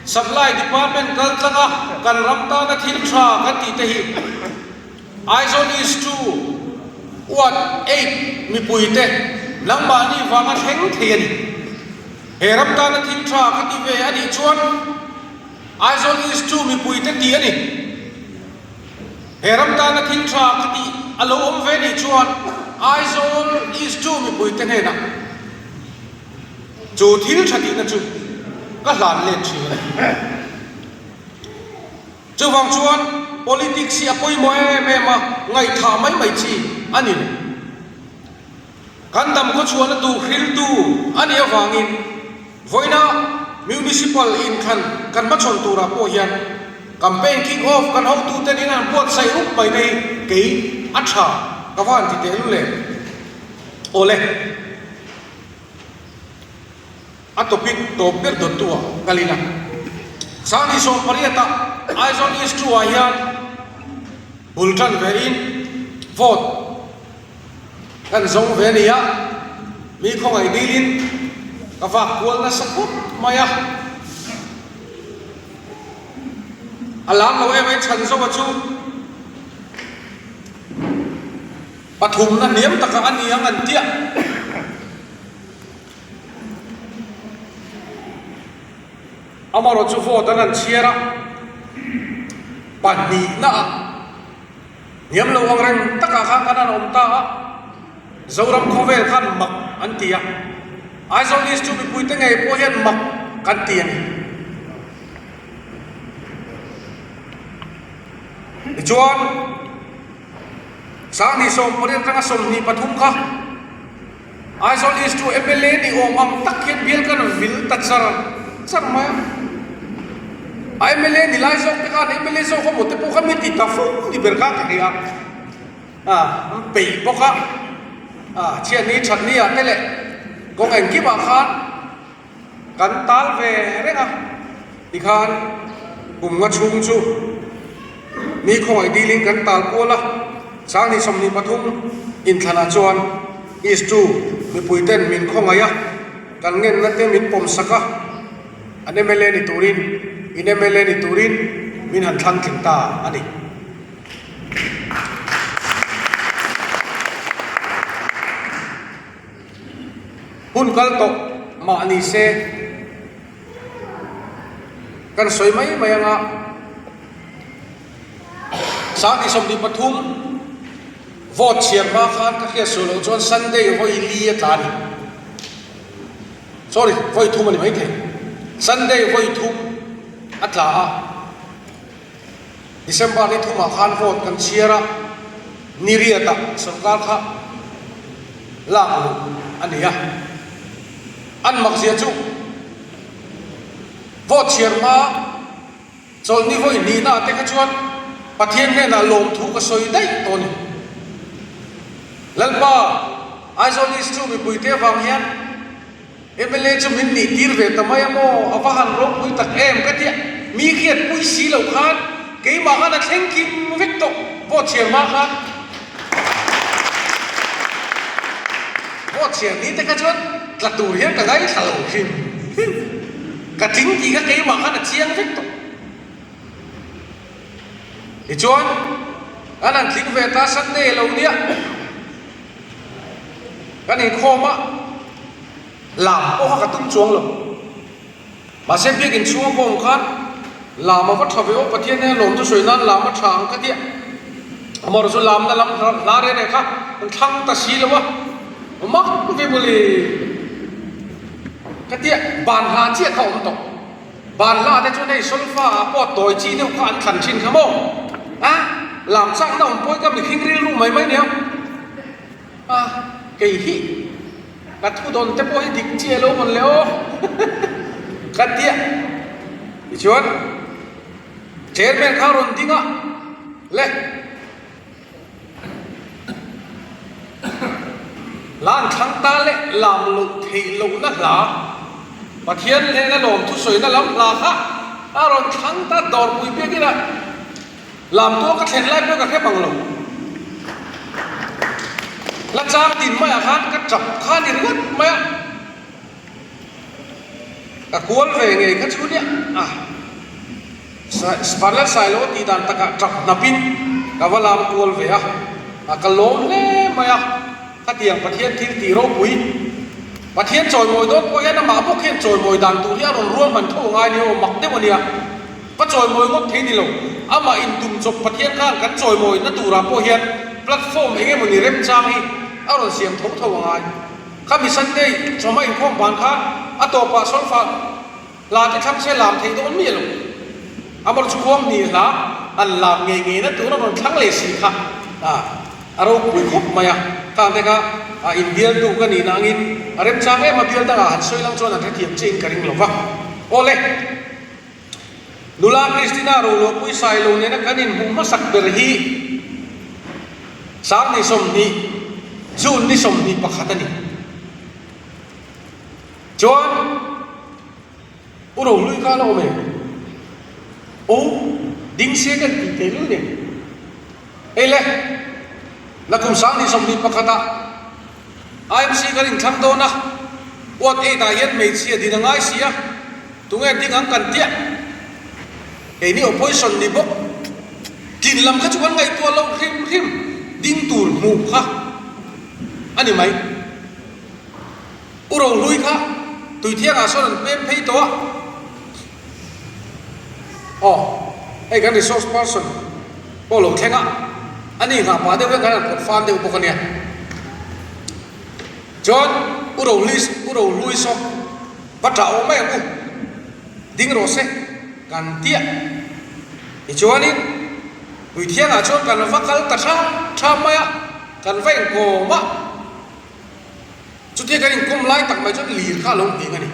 Supply Department kal tlanga kan ram tana thil tha kan tih te hi Aizawl East 2 Ward 8 mipuite nangmahni vanga thleng thei a ni. He ram tana thil tha ka ti ve a nih chuan Aizawl East 2 mipuite tih a ni. He ram tana thil tha ka tih a lo awm ve nih chuan Aizawl East 2 mipuite hnenah chu thil tha tihna chu ka hlan let thin a ni. Chuvang chuan politics hi a pawimawh em em a, ngaihthah mai mai chi a ni lo. Kan dam khawchhuahna tur hriltu a nih avangin vawiina Municipal inthlan kan hmachhawn turah pawh hian campaign kick off kan hotuten in an buatsaih rup mai te hi kei a tha ka va han ti teh lul em. Awle. A topic tawp ber dawttu ah kal ila. Sangni 18 ah Aizawl East 2 ah hian bul tan ve in vote Kan zawng ve nia, mi khawngaih dilin ka vak kual nasa khawp mai a. A lam lo em ai chhan zawka chu pathumna hniam takah a ni ang an tiah. Amarawh chu vote an han chhiar a, pahnihna ah. Hniam lo ang reng takah khan kan han awm ta a, Zoram khawvel khan mak an ti a, Aizawl East chu mipuite ngei pawh hian mak kan ti a ni. Tichuan, Sanghnih 18 atanga 23 kha Aizawl East chu mla ni awm ang tak hian bial kan vil ta char char mai a. A mla ni lai zawk te khan mla zawk emaw te pawh kha mi ti ta fo ni ber kha ka hria a, an peih bawk a, a chhiatni thatni ah te leh kawng engkimah khan Kan tal ve reng a, tikhan kum nga chhung chu mi khawngaih dilin kan tal kual a, Sanghnih 23 inthlanah chuan East 2 mipuiten min khawngaih a, kan ngenna te min pawm sak a, an mla ni turin, in mla ni turin min han thlang tling ta a ni. Hun kal tawh mah ni se kan sawi mai mai anga Sanghnih 23 vote chhiar hma khan ka hriat suh loh chuan Sunday vawi li a tla a ni. Sorry, vawi thum a ni maithei. Sunday vawi thum a tla a. December ni thumah khan vote kan chhiar a, ni riatah sorkar kha lak luh a ni a. An makzia chu vote chhiar hma chawlhni vawi hnihnaah te kha chuan Pathian hnenah lawmthu ka sawi daih tawh a ni. Lalpa, Aizawl East chu mipuite avang hian Mla chu min nih tir ve ta mai a maw? A va han ropui tak em? Ka tia, mi khian pui si lo khan keimah khan a thleng kim vek tawh vote chhiar hma khan. Vote chhiar ni te kha chuan tla tur hian ka ngaithla lo hrim hrim. Ka tling tih kha keimah khan a chiang vek tawh. Tichuan, kan han tling ve ta Sunday lo nia kan inkhawm a, lam pawh kha ka tum chuang lo. Mahse biakin chhunga ka awm khan lam a va tha ve aw, Pathian hian lawmthu sawi nan lam a tha ang ka tia. Amaherawhchu chu lamna lam hla reng reng kha an thlang ta si lo a, mak ve mawle ka tia, ban hla chiah kha a awm tawh. Ban hla te chuan hei solfa ah pawh tawi chi deuh kha an thlan thin kha maw? A, lam chakna awm pawi ka mihring rilru mai mai nia. A, kei hi ka thu dawn te pawh hi dik chiah lo mawn le aw ka tia. Tichuan chairman kha rawn ding a le. Hla an thlang ta leh lam loh theih lohna hla, Pathian hnena lawm thusawina lam hla kha a rawn thlang ta dawrpui biak ila lam tual ka thlen lai pawh ka hre bang lo. Hla chang tin maiah khan ka tap kha ni ringawt mai a, ka kual ve ngei kha chu nia a. Sparlet Sailo tih dan takah tap hnapin ka va lam kual ve a, a ka lawm hle mai a, khatiang Pathian thil tih ropui, Pathian chawimawi dawn pawh hian amah bawk hian chawimawi dan tur hi a rawn ruahman tho ngai nia aw, mak deuh a nia, va chawimawi ngawt thei ni lo, amah intum chawp Pathian khan kan chawimawi na turah pawh hian platform eng emawni remchang hi a rawn siam tho tho a ngai. Khami Sunday chawhma inkhawm ban kha a tawpah solfa. Hla te thlang se lam theih dawn miah lo. Amar chu khuang hnih hla an lam ngei ngei na tur a rawn thlang leh si kha a a ropui khawp mai a. Khang te kha a inbialtu ka nihna angin a remchang em a bial dangah han sawi lang chuan an hrethiam chiahin ka ring lo va. Awle! Nula Christina Roluahpui Sailo nena kan inhmuh hmasak ber hi Sang ni 20, June ni 21 a ni. Chuan U Rohlui kha a la awm em? Aw, ding se kan tih teh lul nen. Hei le, Nakum Sangni 21 ah IMC kan inthlang dawn a, Ward 8 ah hian hmeichhia din a ngai si a, tunge ding ang kan tiah? Keini opposition ni bawk, tlin lam kha chu kan ngaihtuah loh hrim hrim, ding tur hmuh kha a ni mai. U Rohlui kha Tuithiangah sawn an pem phei tawh a. Aw, hei kan resource person pawh lo thleng a, a ni nghah pah deuh hian kan han phawrh fan deuh bawk a nia. Chuan U Rohlui, U Rohlui saw va ṭah awh mai ang u, ding rawh se kan tiah. Tichuanin Tuithiangah chuan kan va kal ta ṭha ṭha mai a, kan va inkawm a. Chutia kan inkawm lai tak mai chuan lir kha a lo nghing a ni.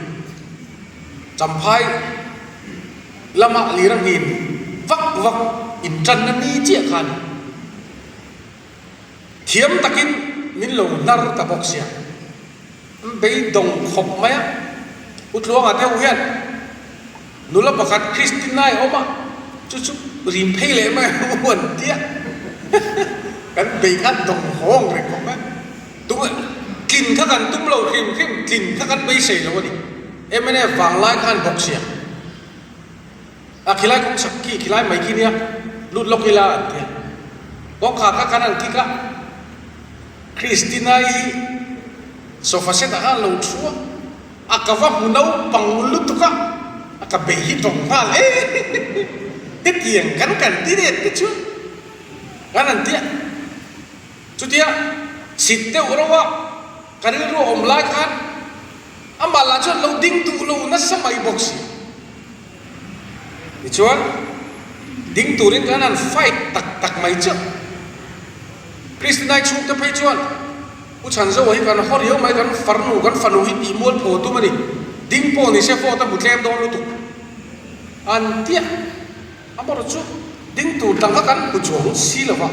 Champhai lama lir a nghin vak vak intanna ni chiah kha a ni. Thiam takin min lo hnar ta bawk sia. An beidawng khawp mai a. U Tluanga deuh hian Nula pakhat Christina-i awm a, chu chu rim phei leh mai a u an tia. Kan bei khan dawng hawng reng khawp mai. Tung tlin kha kan tum lo hrim hrim, tlin kha kan beisei lo a ni. Mnf vanglai khan bawk sia. A khilai kawng chak khi, khilai mai khi nia, lut lawk ila an tia. Kawngkhar kha khan an kik a, Christina-i hi sofa set ah khan a lo thu a. A ka va hmu naupang lutuk a, a ka bei hi tawng nghal e hetiang kan kan ti det te chu kan han tia. Chutia sit deuh ro a ka rilru a awm lai khan amah lah chuan lo ding duh lo nasa mai bawk si. Tichuan ding turin kan han fight tak tak mai chiah. Kristinai chhungte phei chuan U Chhanzoa hi kan haw riau mai, kan farnu, kan fanu hi tih mual phaw tum a ni. Ding pawh ni se vote a hmu tlem dawn lutuk. An tia, amaherawh chu ding tur dang kha kan hmu chuang si lo va.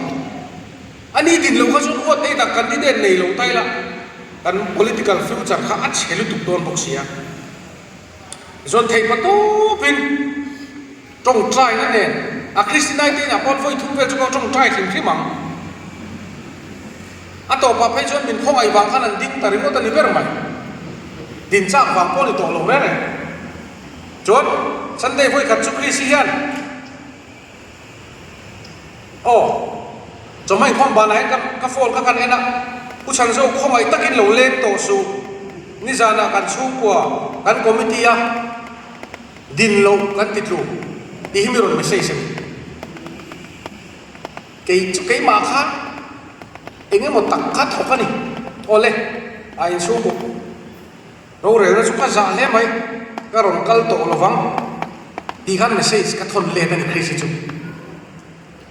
A ni din lo kha chuan vote ei dak candidate nei lo ta ila kan political future kha a chhe lutuk dawn bawk si a. Zawn theih pa tawpin tawngtaina nen a Kristinai te inah pawh vawi thum vel chu ka tawngtai hrim hrim ang. A tawpah phei chuan min khawngaih vang khan an ding ta ringawt a ni ber mai. Din chak vang pawh a ni tawh lo reng reng. Chuan Sunday vawi khat chu Krisi hian. Aw, chawhma inkhawm banah hian ka ka phone kha kan en a, Pu Chhanzo khawngaih takin lo leng tawh suh, nizanah kan chhungkua kan committee a din loh kan ti tlu tih hi mi rawn message a ni. Kei chu keimah khan eng emaw tak kha thawk a ni. Awle, a inchhungkaw rorelna chu ka zah hle mai, ka rawn kal tawh lo vang tih khan message ka thawn let a ni Chrissy chu.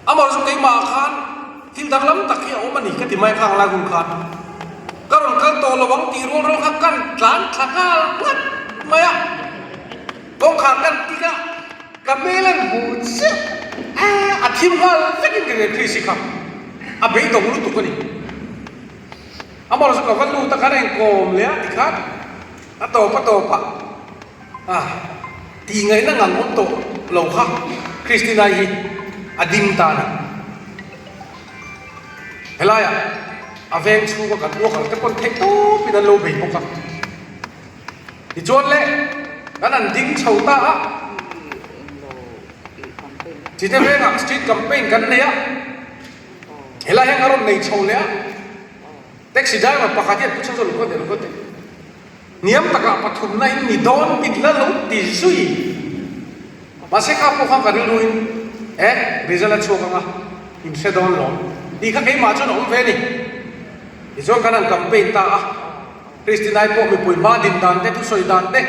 Amah chu keimah khan thil danglam tak hi a awm a ni ka ti mai khang lai hun khan. Ka rawn kal tawh lo ang tih rual rual kha kan tlan thla nghal nghat mai a, kawngkhar kan tik a, ka hmel an hmuh chiah a, a thim nghal vekin ka ngen Chrissy kha a beidawng lutuk a ni. Amah chu ka va lut a khan a inkawm leh a tikhan a tawp a tawp a. A tih ngaihna ngang awm tawh lo kha Christina-i hi a ding ta a ni. Helaiah a veng chhunga kan uakal te pawn theih tawpin an lo bei bawk a. Tichuan le kan han ding chho ta a, Chite vengah street campaign kan nei a, helai hian a rawn nei chho leh a, taxi driver pakhat hian pu chhunzawm lo khaw teh lo khaw teh. Hniam takah pathumna in ni dawn min la lo ti zui. Mahse kha pawh khan ka rilruin e result a chhuak anga in hre dawn lawm tih kha keimah chuan a awm ve a ni. Tichuan kan han campaign ta a, Christinai pawh mipui hma din dan te thusawi dan te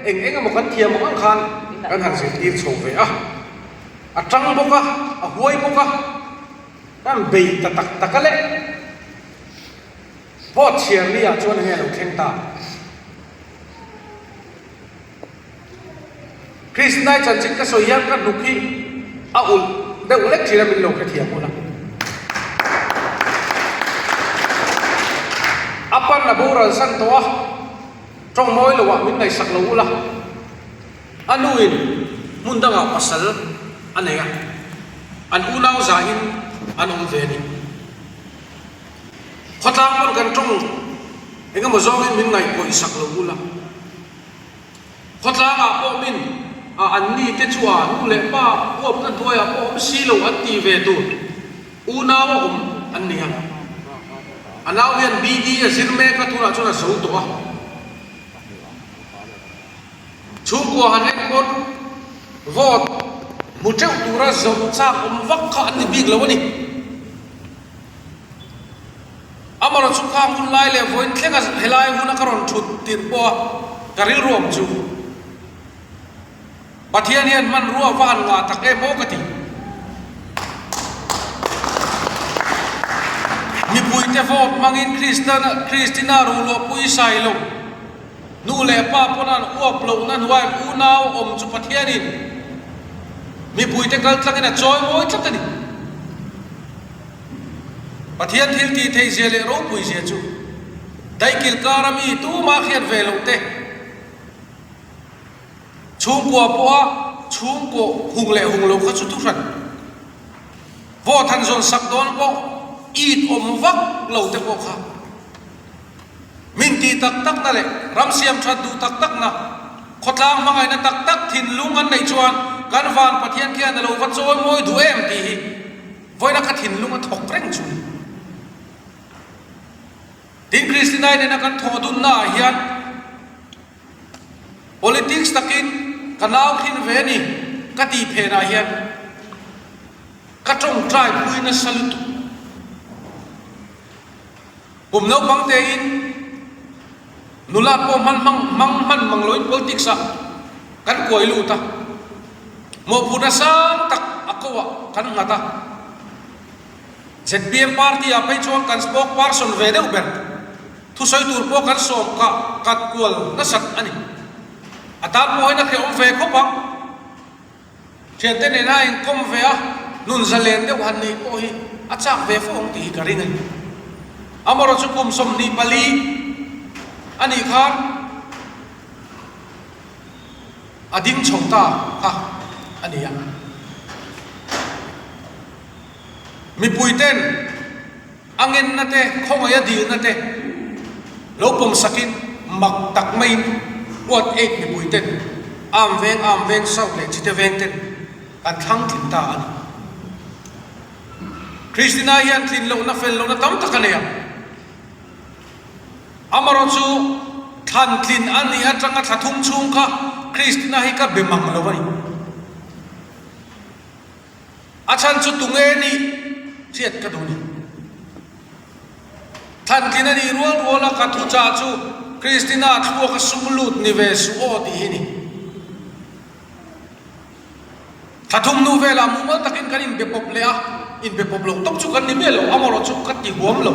eng eng emaw kan thiam ang ang khan kan han zirtir chho ve a. A tang bawk a, a huai bawk a, kan bei ta tak tak a le. Vote chhiar ni ah chuan enge lo thleng ta? Krishnai chanchin ka sawi hian ka hnuk hi a ulh deuh lek thin a min lo hrethiam hun a. A pan a boral san tawh a, tawng mawi lo ah min ngaihsak lo ula, a nu in hmun dangah pasal a nei a, an unau zahin an awm ve a ni. Khawtlang pawn kan tawng eng emaw zawngin min ngaihpawih sak lo ula. Khawtlangah pawh min a an ni te chu a nu leh pa uapna hnuaiah pawh awm si lo an ti ve tur unau a awm an ni a. A nau hian BD a zir mek a tunah chuan a zo tawh a. Chhungkua han en pawn vote hmu teuh tura zawrh chak awm vak kha an ni bik lo a ni. Amarawh chu khang hun lai leh vawiin thlenga helai huna ka rawn thut tirh pawha ka rilru awm chu Pathian hian hmanrua va han ngah tak em aw ka ti. Mipuite vote hmangin Kristina ruhluahpui sai lo, nu leh pa pawn an uap lohna hnuaiah unau awm chu Pathianin mipuite kaltlangin a chawimawi tlat a ni. Pathian thil tih theih zia leh ropui zia chu daikil kara mi tumah hriat ve loh te, chhungkua pawha chhungkaw hung leh hung lo kha chu thuhran vote han zawn sak dawn pawh it awm vak lo te pawh kha min tih tak tak na leh ram siam that duh tak tak na, khawtlang hmangaihna tak tak thinlung an neih chuan kan van Pathian khian a lo va chawi mawi duh em tih hi Vawiina ka thinlung a thawk reng chu ni. Tin Kristinai nena kan thawh dunna ah hian politics takin ka nau thin ve ni ka tih phenah hian ka tawngtai pui nasa lutuk. Kum naupang tein nula pawh hman hmang hmang hman mang loin politics ah kan kuai lut a, mawhphurhna sang tak a ko ah kan nghat a. Zpm party ah phei chuan kan spokesperson ve deuh ber thusawi tur pawh kan sawm kah kat kual nasat a ni. A tan pawh hian a hrehawm ve khawp ang. Thiante nena inkawm ve a, nun zalen deuh han neih pawh hi a chak ve fo ang tih hi ka ring a ni. Amarawh chu kum 24 a nih khan a ding chho ta kha a ni a. Mipuiten A ngenna te, khawngaih a dilna te lo pawm sakin mak tak maiin Ward eight mipui ten Arm Veng, Arm Veng South leh Chite Veng ten kan thlang tling ta a ni. Christina hian tlin lohna fel lohna tam tak a nei ang. Amarawhchu thlan tlin a nih atanga thla thum chhung kha Christina hi ka be mang lo a ni. A chhan chu tunge nih hriat ka duh ni. Thlan tlin a nih rual rual a ka thuchah chu Christina thluak a sum lut ni ve suh aw tih hi ni. Thla thum hnu velah mumal takin kan inbe pawp leh a, inbe pawp loh tawp chu kan ni miah lo, amarawh chu ka ti huam lo.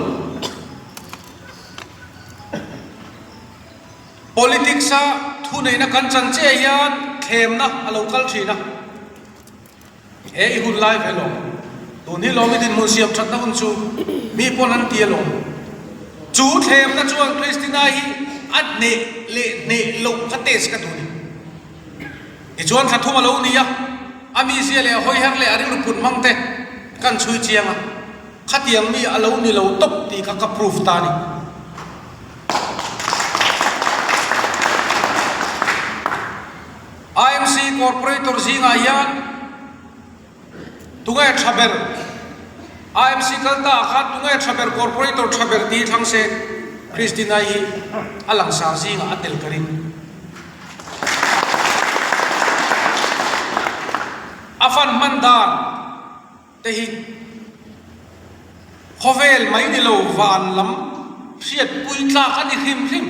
Politics a thuneihna kan chan chiah hian thlemna a lo kal thin a, he i hun lai ve lawm, tun hi lawm i dinhmun siam thatna hun chu mi pawn an ti alawm. Chu thlemna chuan Christina hi a hneh leh hneh loh kha test ka duh a ni. Tichuan thla thum a lo ni a, a mizia leh a hawiher leh a rilru put hmang te kan chhui chiang a, khatiang mi a lo ni lo tawp tih kha ka proof ta a ni. IMC Corporator zingah hian Tunge tha ber? IMC kal ta ah khan tunge tha ber Corporator tha ber tih thlang se Christina hi a langsar zingah a tel ka ring. A fan hman dan te hi khawvel mai ni lo van lam hriatpui tlak a ni hrim hrim.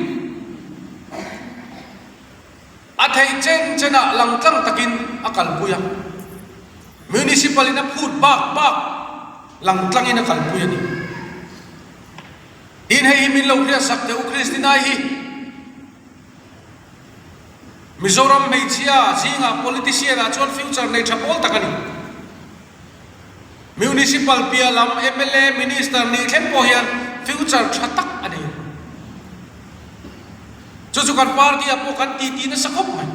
A theih chen chenah langtlang takin a kalpui a, Municipal in a phut bak bak langtlangin a kalpui a ni. Tin hei hi min lo hriatsak teh u Christina hi Mizoram hmeichhia zingah politician ah chuan future nei tha pawl tak a ni. Municipal piah lam mla, Minister nih thleng pawh hian future tha tak a nei. Chu chu kan party ah pawh kan titi nasa khawp mai.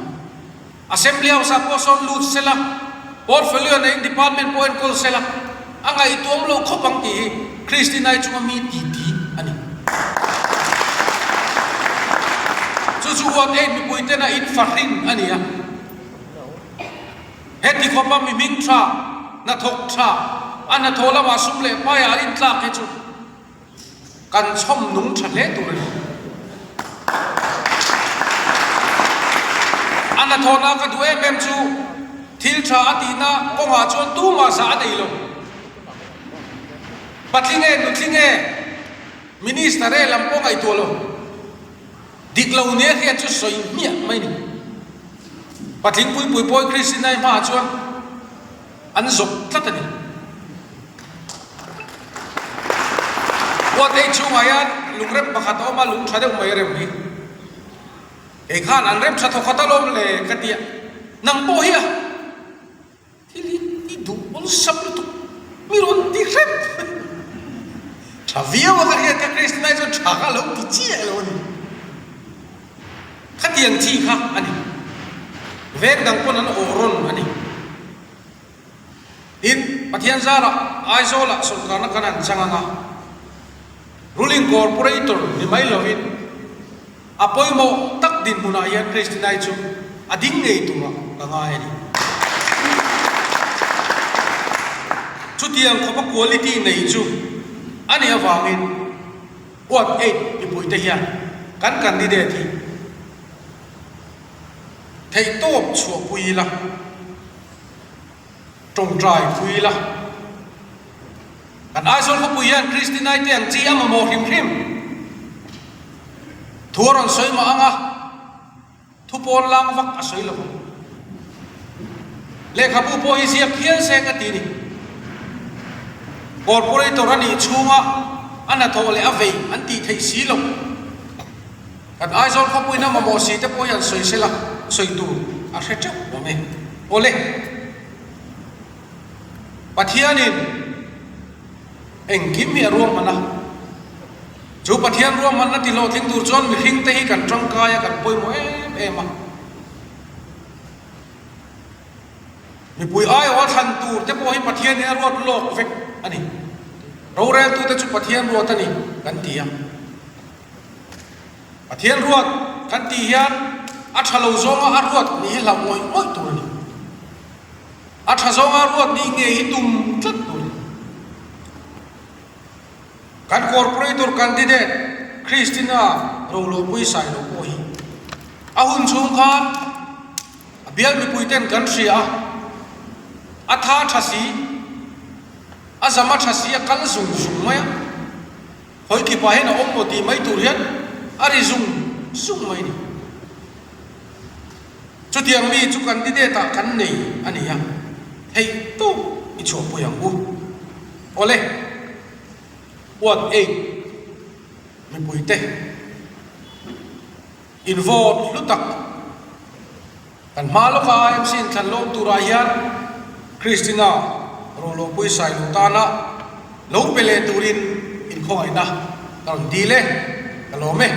Assembly House ah pawh sawn lut sela, portfolio neiin department pawh enkawl sela, a ngaihtuam lo khawp ang tih hi Christina-i chunga mi titi a ni. Chu chu Ward eight mipui tena in fahrin a ni a. Heti khawpa mi hming tha, hnathawk tha, a hnathawh lamah sum leh paiah an intlak hi chu Kan chhawm nung tha hle tur a ni. A hnathawhna ka duh em em chu thil tha a tihna kawngah chuan tumah zah a nei lo. Patling e, nutling e, Minister e lam pawh ngaihtuah lo. Dik lo nia hriat chu sawi hmiah mai ni. Patling puipui pawi Kristinai hmaah chuan An zawk tlat a ni. Huatei chhungah hian lungrem pakhat a awm a, lung tha deuh mai a rem hi. Kei khan an rem tha thawkhat alawm le ka ti a, nang pawh hi a thil hi i duh awlsam lutuk, mi rawn ti hrep. Tha viau a ka hriat kha Christina-i chuan tha kha a lo ti chiah lo a ni. Khatiang chi kha a ni. Veng dang pawn an awh rawn a ni. Tin, Pathian zarah Aizawlah sawrkarna kan han chang ang a, Ruling Corporator ni mai lovin a pawimawh tak dinhmunah hian Christinai chu a ding ngei turah ka ngai a ni. Chutiang khawpa quality nei chu a nih avangin, Ward eight mipuite hian kan candidate hi theihtawp chhuahpui ila, tawngtai pui ila. Kan Aizawl khawpui hian Christinai te ang chi a mamawh hrim hrim. Thu a rawn sawi mah ang a. Thu pawn lang vak a sawi lo ang. Lehkhabu pawh hi ziak hial se ka ti ni. Corporator a nih chhunga a hnathawh leh a vei an tih theih si lo. Kan Aizawl khawpuiin a mamawh si te pawh hi an sawi sela sawi tur a hre teuh awm e. Awle. Pathianin. Engkim hi a ruahman a. Chu Pathian ruahmanna ti hlawhtling tur chuan mihring te hi kan tangkai a, kan pawimawh em em a. Mipui aiawha thlan tur te pawh hi Pathianin a ruat lawk vek a ni. Roreltute chu Pathian ruat a ni kan ti a. Pathian ruat kan tih hian a tha lo zawnga a ruat nih hi hlauh ngawih ngawih tur a ni. A tha zawnga ruat nih nge hi tum tlat tur a ni. Kan Corporator candidate Christina Rolopui Sailo pawh hi a hun chhung khan a bial mipui ten kan hria a, a tha tha si, a zam a tha si a kal zung zung mai a, hawikipa hian a awm maw tih mai tur hian a ri zung zung mai a ni. Chutiang mi chu candidate ah kan nei a ni a, theih tawp i chhuahpui ang u. Awle, Ward eight mipuite in vote hlu tak kan hma lawka IMC inthlan lawm turah hian Christina Rolopui Sailo tana lo pe leh turin inkhawngaihna ka rawn dil e, ka lawm e.